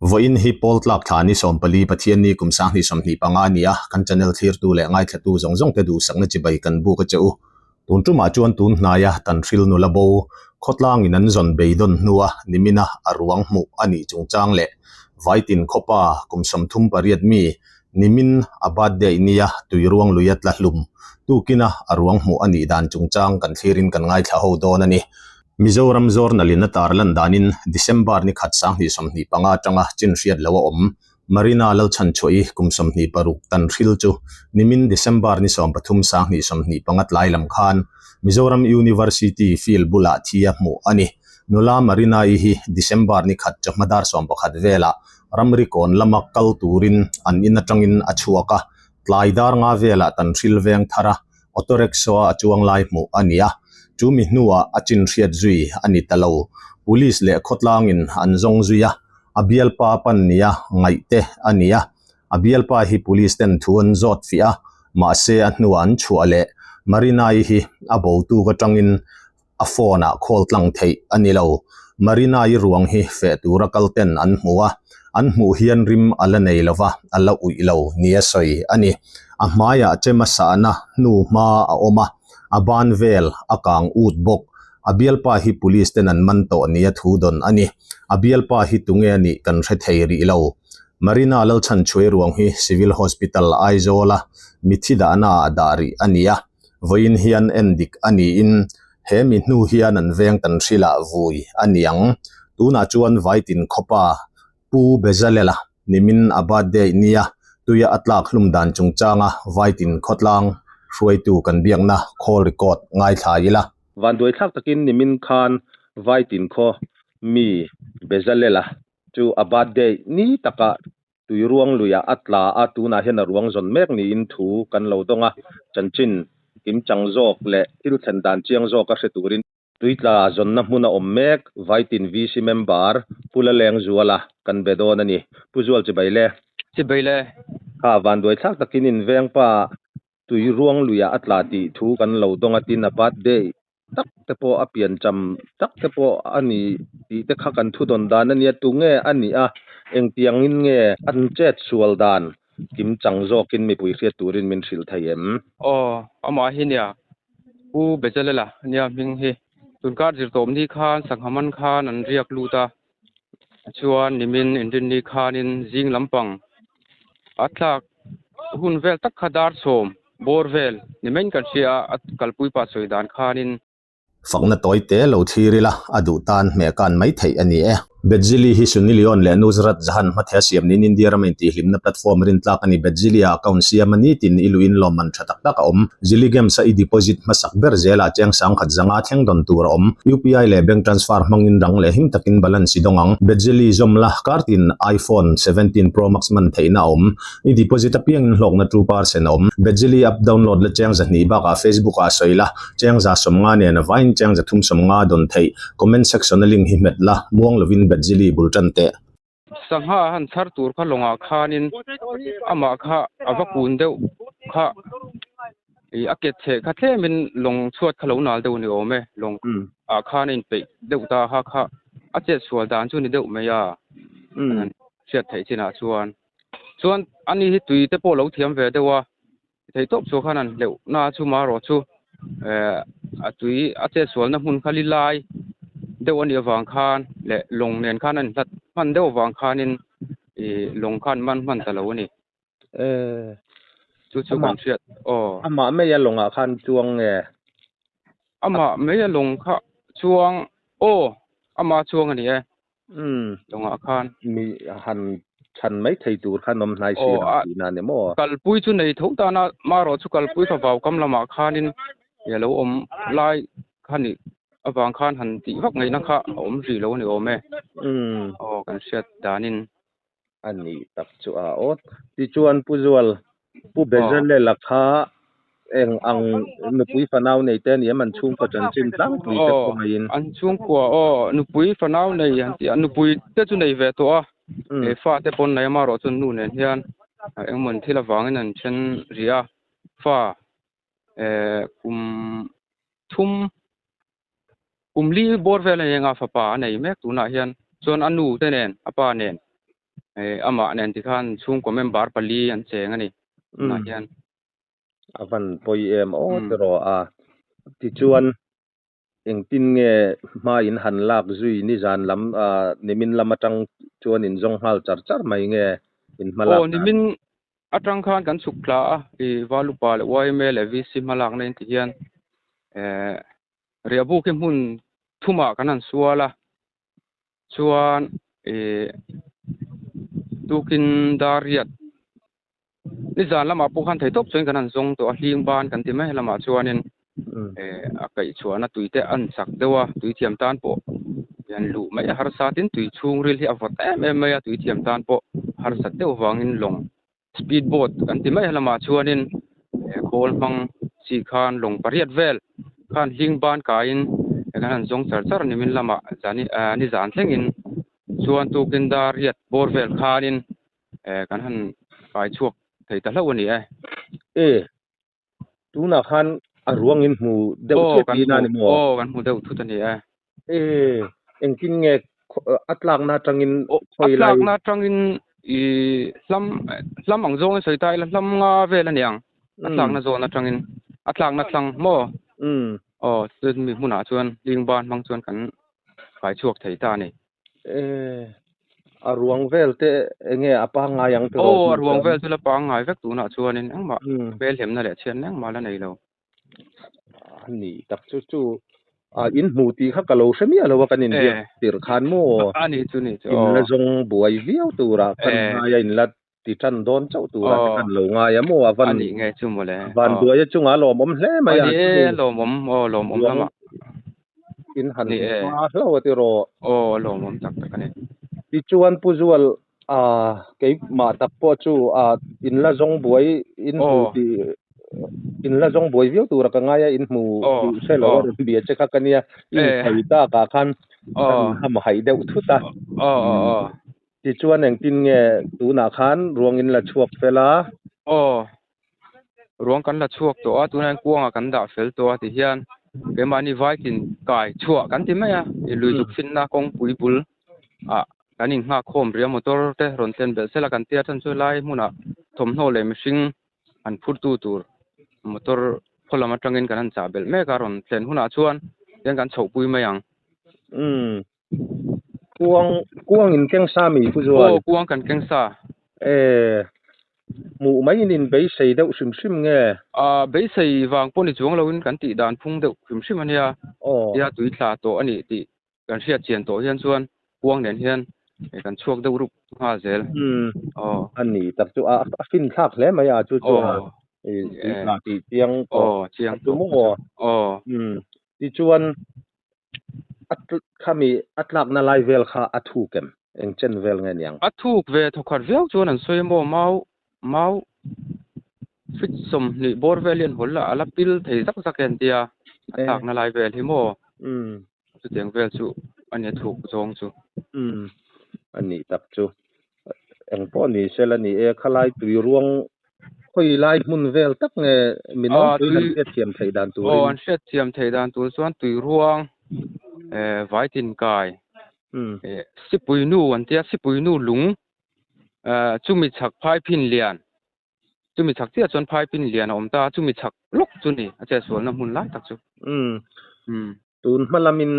Vawiin hi Pawl tlak thla ni 14 Pathianni kum 2025 a ni a, kan channel thlirtu leh ngaithlatu zawng zawng te duhsakna chibai kan buk a che u. Tun tumah chuan tun hnaia Tanhril nula bo khawtlangin an zawn beidawn hnua nimina a ruang hmuh a nih chungchang leh Vaitin khawpa kum 38 mi nimin a birthday nia Tuiruang lui a tla hlum tukina a ruang hmuh a nih dan chungchang kan thlirin kan ngaithla ho dawn a ni. Mizoram Journal-in a tarlan danin December ni khat 2025 atanga chin hriat lo a awm. Marina Lalchhanchhuahi kum 26 Tanhril chu nimin December ni 13 2025 tlai lam khan Mizoram University field bulah thi a hmuh a ni. Nula Marina-i hi December ni khat chawhma dar 11 velah ramri kawn lama kal turin an in atangin a chhuak a, tlai dar nga velah Tanhril veng thar a auto rickshaw a chuang lai hmuh a ni a, chu mi hnuah a chin hriat zui a ni ta lo. Police leh khawtlangin an zawng zui a, a bialpa pan nia ngaih te a ni a, a bialpa hi police ten thu an zawt fiah a, mahse a hnuah an chhuah leh Marina-i hi a bo tuk atangin a phone ah call tlang theih a ni lo. Marina-i ruang hi feh tura kal ten an hmu a, an hmuh hian rim a la nei lova, a la uih lo nia sawi a ni. A hmaiah chem a sahna hnu hma a awm a, a ban vel a kang ut bawk. A bialpa hi police ten an man tawh nia thu dawn a ni. A bialpa hi tunge a nih kan hre thei rih lo. Marina Lalchhanchhuai ruang hi Civil Hospital Aizawl-a mithi dahna ah dah rih a ni a. Vawiin hian en dik a niin he mi hnu hian an veng tan hrilah vui a ni ang. Tunah chuan Vaitin khawpa Pu Bezalela nimin a birthday nia tuia a tlak hlum dan chungchanga Vaitin khawtlang hruaitu kan biakna call record ngaithla ila. Vanduai thlak takin nimin khan Vaitin khaw mi Bezalela chu a birthday ni takah Tui ruang luiah a tla a, tunah hian a ruang zawn mek niin thu kan lo dawng a, chanchin kim chang zawk leh thil thlen dan chiang zawk a hre turin tui tla zawnna hmun a awm mek, Vaitin VC member Pu Lalengzuala kan be dawn a ni. Pu Zual chibai le. Chibai le. Kha vanduai thlak takin invengpa tui ruang luiah a tla tih thu kan lo dawng a, tin a birthday tak te pawh a piancham tak te pawh a ni tih te kha kan thu dawn dan a nia, tunge a nih a, engtiangin nge an chet sual dan kim chang zawkin mipui hriat turin min hrilh thei em? Aw, amah hi nia, Pu Bezalela nia hming hi. Tunkar zirtawp ni khan sangha man khan an riak lut a, chuan nimin inrinni khanin zing lampang a tlak hun vel tak kha dar sawm bawr vel ni maiin kan hria a, a kalpui pa sawi dan khanin. Fakna tawi te lo thlir ila, a duh tan hmeh kan mai theih a ni e. Bedzili hi Sunny Leone leh Nusrat Jahan hmatheh a siam niin India rama intihhlimna platform rintlak a ni. Bedzili-a account siam a ni tin i luhin lawmman tha tak tak a awm. Zili Games-a i deposit hmasak ber zelah cheng sangkhat zanga thleng dawn tur a awm. UPI leh bank transfer hmangin rang leh him takin balance i dawng ang. Bedzili zawm la, kartin iPhone 17 Pro Max man theihna a awm. I deposit apiangin hlawkna 2% a awm. Bedzili app download la cheng 200 bakah Facebook-ah sawi la, cheng 150 nen a vaiin cheng 350 dawn theih. Comment section-a link hi hmet la, muang lovin Bedzili bul tan teh. Sangha han chhar tur kha lawngah khanin amah kha a va kun deuh kha ih a ket chheh kha tlemin lawng chhuat kha lo nal deuh a ni awm e, lawng ah khan a inpeih deuh ta kha kha a chet sual dan chu a ni deuh mai a, hriat theih chinah chuan. Chuan ani hi tui te pawh lo thiam ve deuh a, thei tawp chu khan an hleuh na chu marawh chu eh a tui a chet sualna hmun kha li lai deuh a nih avang khan leh lawng nen khan a inhlat hman deuh avang khanin ih lawng khan man hman ta lo a ni. Eh Chu chu kan hriat aw. Amah mai a lawngah khan chuang nge? Amah mai a lawng kha chuang aw amah chuang a ni e. Umm. Lawngah khan. Mi han chhan mai thei tur khan awm hnai si lo tihna a ni maw? Kalpui chu nei tho tan a, marawh chu kalpui kha vau kam lamah khanin i lo awm lai kha nih avang khan han tih vak ngaihna kha a awm rih lo a ni awm e. Umm. Aw kan hriat danin. A nih tak chu a aw. Tichuan Pu Zual, Pu Bezalela kha eng ang nupui fanau nei te a ni em? An chhungkua chanchin tlangpui te pawh ngaiin. An chhungkua aw, nupui fanau nei han tih a, nupui te chu nei ve tawh a, he fa te pawn nei amarawh chuan nu nen hian engemaw thil avangin an then rih a, fa kum thum kum li bawr vel a ni anga fapa a nei mek tunah hian chuan a nu te nen a pa nen. Amah nen tikhan chhungkaw member pali an cheng a ni tunah hian. A van pawi em aw tiraw a. Tichuan engtin nge hma in han lak zui nizan lam nimin lam atang chuan in zawng nghal char char mai nge in hma lak dan? Aw nimin atang khan kan chhuk thla a, i Valupa leh yma leh VC hma lakna in ti hian riahbuk hi hmun thumah kan han sual a. Chuan ih tukin Dariat nizan lamah pawh khan thei tawp chuan kan han zawng tawh a, hling ban kan ti mai lamah chuanin eh a kaih chhuahna tui te an chak deuh a, tui thiam tan pawh hian luh mai a harsa tin tui chhungril hi a vawt em em mai a, tui thiam tan pawh harsat deuh vangin lawng speed boat kan ti mai lamah chuanin eh khawl hmang chi khan lawng pariat vel khan hling ban kaiin kan han zawng char char nimin lamah zani ah nizan thlengin chuan tukin dar riat bawr vel khanin eh kan han kai chhuak thei ta hlauh a ni e. E tunah khan a ruang in hmu deuh chiah tihna a ni maw? Aw kan hmu deuh thut a ni e. E engtin nge a tlakna atangin khawi lai? A tlakna atangin i hlam hlam ang zawngin sawi ta ila hlam nga vel a ni ang a tlakna zawn atangin a tlakna tlang maw? Aw chumi hmunah chuan hling ban hmang chuan kan kai chhuak thei ta a ni. E a ruang vel te enge a pangngai ang tiraw? Aw a ruang vel chu la pangngai vek tunah chuanin engmah hmelhemna leh chhiatna engmah la nei lo. A ni tak chu chu a in hmu tih kha ka lo hre miah lo a kan inbiak tirh khan maw? A ni chu ni chu aw. In la zawng buai viau turah kan ngai a in la ti tan dawn chauh turah te kan lo ngai a maw? A van A nih nge chu mawle. A van buai a chungah lawmawm hle mai a. A ni e lawmawm aw lawmawm lamah. In han hma hlauh a tiraw? Aw a lawmawm tak tak a ni. Tichuan Pu Zual a keimah tak pawh chu a in la zawng buai in hmu tih in la zawng buai viau tura ka ngai a in hmu tih hre lo a rawn bia che kha ka nia i insawi takah khan kan hamhaih deuh thut a. Tichuan engtin nge tunah khan ruang in la chhuak fel a? Aw, ruang kan la chhuak tawh a, tunah hian kuangah kan dah fel tawh a tihian keimahni Viking kai chhuah kan ti mai a, i lui zuk finna kawngpui bul ah kan inghak khawm rih a, motor te rawn thlen belh sela kan tia chan chu helai hmunah thawmhnaw leh mihring an phurtu tur motor khaw lam atangin kan han chah belh mek a, rawn thlen hunah chuan tihian kan chhohpui mai ang. Umm. Kuang kuang in keng sa mi pu Zual? Aw kuang kan keng sa. E hmuh mai in in beisei deuh hrim hrim nge? A beisei vang pawh ni chuang loin kan tih dan phung deuh hrim hrim a nia. Aw. Tia tui thla tawh a nih tih kan hriat chian tawh hian chuan kuang nen hian kan chhuak deuh rup nghal zel. Umm. Aw. A ni tak chu a a fin thlak hle mai a chu chu a tui thla tih chiang tawh. Aw chiang tawh. Aw. Aw. Umm. Tichuan A khami a tlakna lai vel kha a thuk em? Eng chen vel nge niang? A thuk ve thawkhat viau chuan an sawi maw? Mau mau feet 20 bawr vel hi an hawl a, a la pil thei zak zak e an tia, a tlakna lai vel hi maw? Chutiang vel chu a ni a thuk zawng chu. Umm a nih tak chu. Eng pawh ni sela ni e, khalai tui ruang khawi lai hmun vel tak nge mi nawlpui han hriatthiam theih dan turin? Aw, an hriatthiam theih dan tur chuan tui ruang vaitin kai sipui nu an tia, sipui nu lung chumi chhak phai phin lian, chumi chhak chiah chuan phai pin lian a awm ta, chumi chhak lawk chu ni a chetsualna hmun lai tak chu. Umm. Tun hma lamin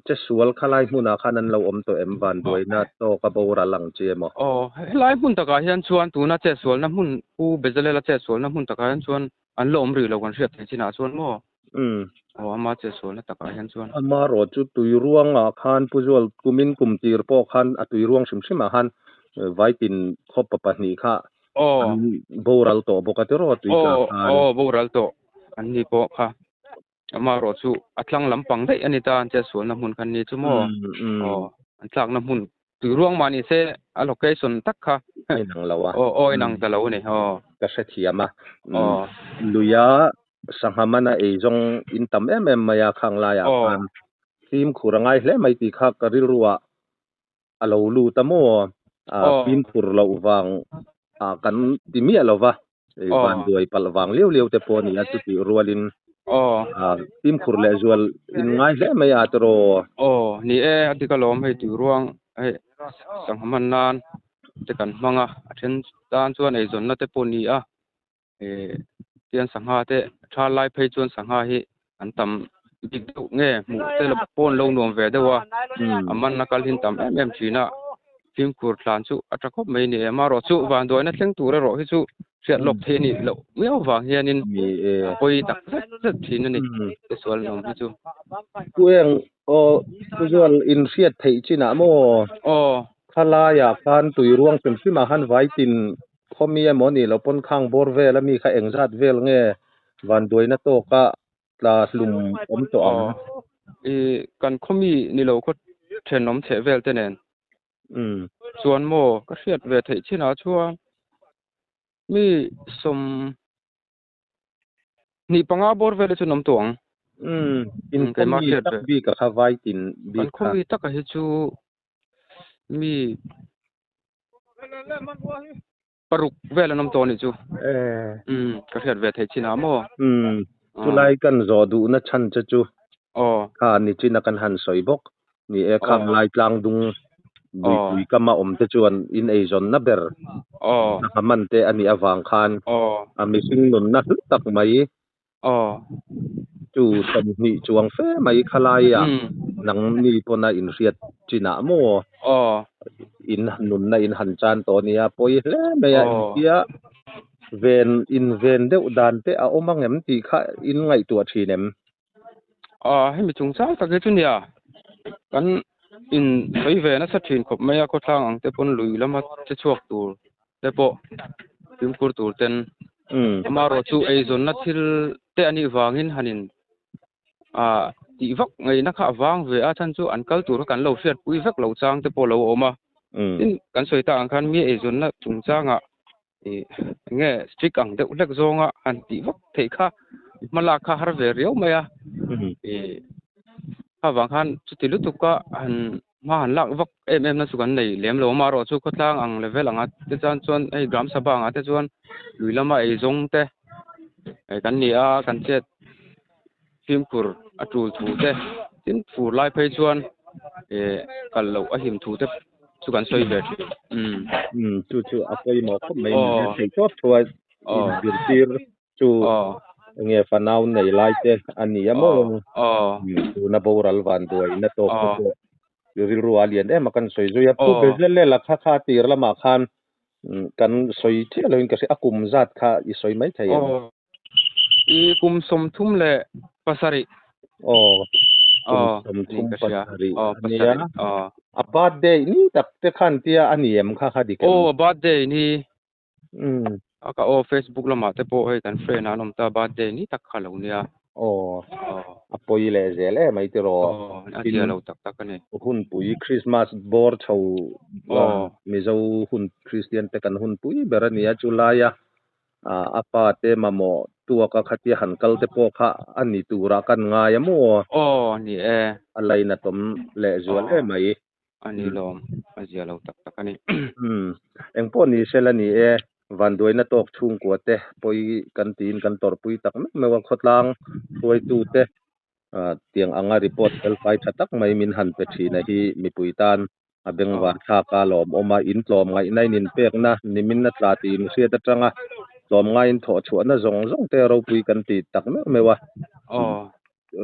chesual khalai hmunah khan an lo awm tawh em? Vanduaina tawk a boral ang chi emaw? Aw, helai hmun takah hian chuan tuna chetsualna hmun, Pu Bezalel-a chetsualna hmun takah hian chuan an la awm rih lo kan hriat theih chinah chuan maw? Umm. Aw, ama chetsualna takah hian chuan. Ama rawh chu tui ruangah khan Pu Zual kumin kum tir pawh khan a tui ruang hrim hrimah khan Vaitin khawpa pahnih kha an boral tawh bawk a tiraw tui tla khan. Aw, aw, boral tawh an ni pawh kha. Amaherawh chu a tlang lampang daih a ni ta, an chetsualna hmun kha an ni chu maw? Aw, an tlakna hmun tui ruang mah ni se a location tak kha a inang lo a. Aw, aw inang ta lo a ni, aw. Ka hrethiam a. Aw. Luia sangha mana ei zawng in tam em em mai a khang laiah khan fimkhur a ngai hle mai tih kha ka rilruah a lo lut a maw? Fimkhur loh vang kan ti miah lo va, vanduai palh vang liau liau te pawh a ni a, chutih rualin fimkhur leh zual in ngai hle mai a tiraw? Aw, ni e, a dik alawm hei tui ruang hei sangha hman nan te kan hmang a, a then tan chuan eizawnna te pawh ni a, eh tian sangha te thal lai phei chuan sangha hi an tam bik deuh nge hmuh te pawh an lo nuam ve deuh a, a manna kal hi an tam em em thin a, fimkhur thlan chu a tha khawp mai a ni em a, erawh chu vanduaina thleng tur erawh hi chu hriat lawk theih a nih loh miau vang hianin a pawi tak zet zet thin a ni sual nuam hi chu. Pu eng aw Pu Zual in hriat theih chinah maw? Aw. Khalaiah khan tui ruang hrim hrimah khan vaitin khawmi emaw nih loh pawn khang bawr vel ami kha engzat vel nge vanduaina tawka tla hlum awm tawh ang? Aw. I kan khawmi ni lo khaw thenawm chheh vel te nen. Umm. Chuan maw ka hriat ve theih chinah chuan mi sawm hnih panga bawr vel hi chu an awm tawh ang. Umm. In khawmi tak bik a kha vaitin bik kha. Kan khawmi taka hi chu mi paruk vel an awm tawh a nih chu. Umm ka hriat ve theih chin ah maw. Umm chulai kan zawh duhna chhan che chu kha nichin a kan han sawi bawk ni e khang lai tlang dung luipui kama awm te chuan in eizawnna ber sangha man te a nih avang khan a mihring nunna hlu tak mai Chu 20 chuang fe mai khalaiah nang mi pawna inhriat chinah maw in nunna in han chan tawh nia pawi hle mai a engtia ven inven deuh dan te a awm ang em tih kha in ngaihtuah thin em? Hemi chungchang tak hi chu nia kan in sawi ve nasa thin khawp mai a khawthlang ang te pawn lui lama che chhuak tur te pawh fimkhur tur ten amaherawh chu eizawnna thil te a nih vangin han in ah tih vak ngaihna kha a vang ve a chhan chu an kal tur kha kan lo hriatpui vek lo chang te pawh a lo awm a tin kan sawi tak ang khan mi eizawnna chungchangah ih eng nge strict ang deuh hlek zawnga han tih vak theih kha hma lak kha har ve riau mai a ih kha vang khan chuti lutuk a han Hma han lak vak em em na chu kan nei lem lo a, amaherawh chu khawtlang ang level anga te chuan chuan hei gram sabha anga te chuan lui lama eizawng te kan ni a, kan chet fimkhur a tul thu te tin fur lai phei chuan ih kal loh a him thu te chu kan sawi ve thin. Umm chu chu a pawimawh khawp mai ni a thei tawp thu a inzirtir Chu enge fanau nei lai te a ni a maw? Tuna boral van duaina tawk te pawh rilru a lian em a kan sawi zui a. Pu Bezalel a kha kha tir lamah khan kan sawi chiah loin ka hria, a kum zat kha i sawi mai thei em? I kum 37. Aw, kum 37 a nia. A birthday ni tak te khan tia a ni em kha kha dik em? Aw, a birthday ni. A ka aw Facebook lamah te pawh hei kan friend ah an awm ta birthday ni tak kha lo nia. Aw a pawi leh zel em ai tiraw. Aw a zia lo tak tak a ni. Hunpui Christmas bawr chho Mizo hun Christian te kan hunpui ber a nia chu laia a pa te mamawh tuaka khatia han kal te pawh kha a ni turah kan ngai a maw. Aw ni e. A lainatawm leh zual em ai. A ni lawm, a zia lo tak tak a ni. Umm, engpawh ni sela ni e, vanduaina tawk chhungkua te pawi kan tiin kan tawrhpui tak meuh meuh a, khawtlang hruaitu te tiang anga report felfai tha tak mai min han pe thin a hi mipui tan a bengvar thlak a lawmawm a, in tlawm ngaihna in inpekna nimin a tla tih inhriat atanga tlawm ngaiin thawh chhuahna zawng zawng te ropui kan ti tak meuh meuh a.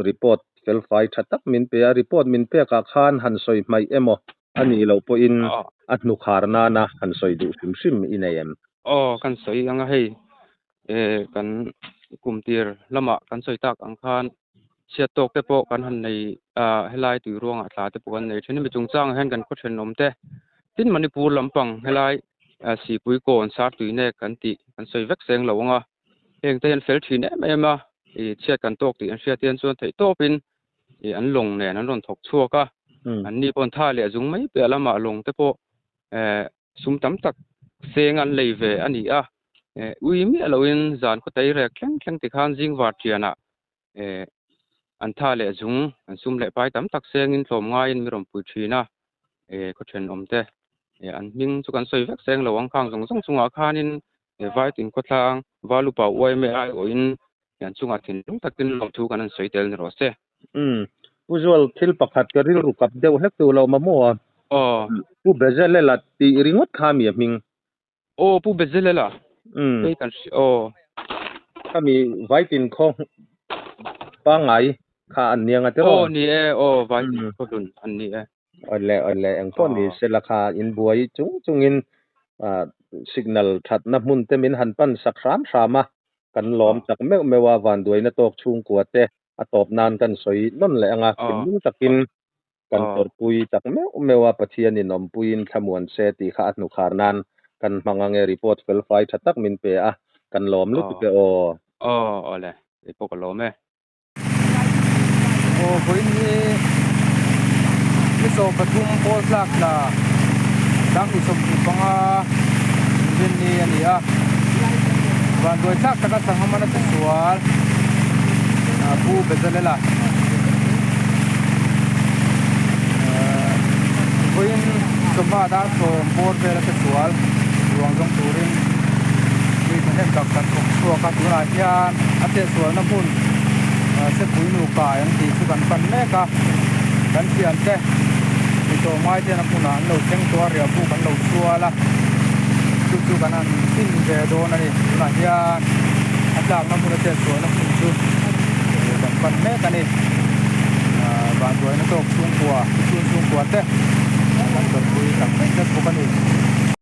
Report felfai tha tak min pe a, report min pekah khan han sawi hmaih emaw a nih loh pawhin a hnukhar nana han sawi duh hrim hrim i nei em? Aw, kan sawi ang a hei, kan kum tir lamah kan sawi tak ang khan chhiat tawk te pawh kan han nei a, helai tui ruangah tla te pawh kan nei thin a, mi chungchangah hian kan khaw thenawm te tin Manipur lampang helai Sipui kawn Sartui nek kan tih kan sawi vek seng lo ang a. Heng te hian fel thin em em a, ih chhiat kan tawk tih an hriat hian chuan theih tawpin ih an lawng nen an rawn thawk chhuak a, an ni pawh an tha leh zung mai piah lamah lawng te pawh eh sum tam tak seng an lei ve a ni a, eh ui miah loin zan khaw tei rek thleng thleng tikhan zing var thianah eh an tha leh zung an sum leh pai tam tak sengin tlawm ngaiin mi rawn pui thin a, eh khaw thenawm te eh an hming chu kan sawi vek seng lo ang khang zawng zawng chungah khanin He Vaitin khawtlang Valupa uaime aiawhin an chungah thinlung takin lawmthu kan han sawi tel ni rawh se. Umm. Pu Zual, thil pakhat ka rilru kap deuh hlek tu lo ma maw a? Aw. Pu Bezelela tih ringawt kha mi a hming? Aw Pu Bezelela. Umm. Hei kan hria aw. Khami Vaitin khaw pangngai kha an nia nga tiraw? Aw ni e aw Vaitin khaw hlun an ni e. Awle awle eng pawh ni sela kha in buai chung chungin signal thatna hmun te min han pan sak hram hram a, kan lawm tak meuh meuh a, vanduaina tawk chhungkua te a tawp nan kan sawi nawn leh ang a, thinlung takin kan tawrhpui tak meuh meuh a, Pathianin awmpuiin thlamuan se tih kha a hnukhar nan kan hmang ang e, report felfai tha tak min pe a, kan lawm lutuk e aw. Aw awle, kei pawh ka lawm e. Aw vawiin hi ni 13 pawl tlak tla sanghnih 25 inrinni a ni a, vanduai thlak taka sangha mana che sual Pu Bezalela vawiin chawhma dar sawm bawr vela che sual ruang zawng turin mi thahnem tak kan thawk chhuak a tunah hian a chetsualna hmun Sepui nupa an tih chu kan pan mek a, kan thiante mi tlawmngai ten a hmunah an lo thleng tawh a, riahbuk an lo sual a, chu chu kan han fin ve dawn a ni. Tunah hian a tlakna hmun a chetsualna hmun chu kan pan mek a ni. Vanduaina tawk chhungkua, chhung chhungkua te kan tawrhpui tak zet bawk a ni.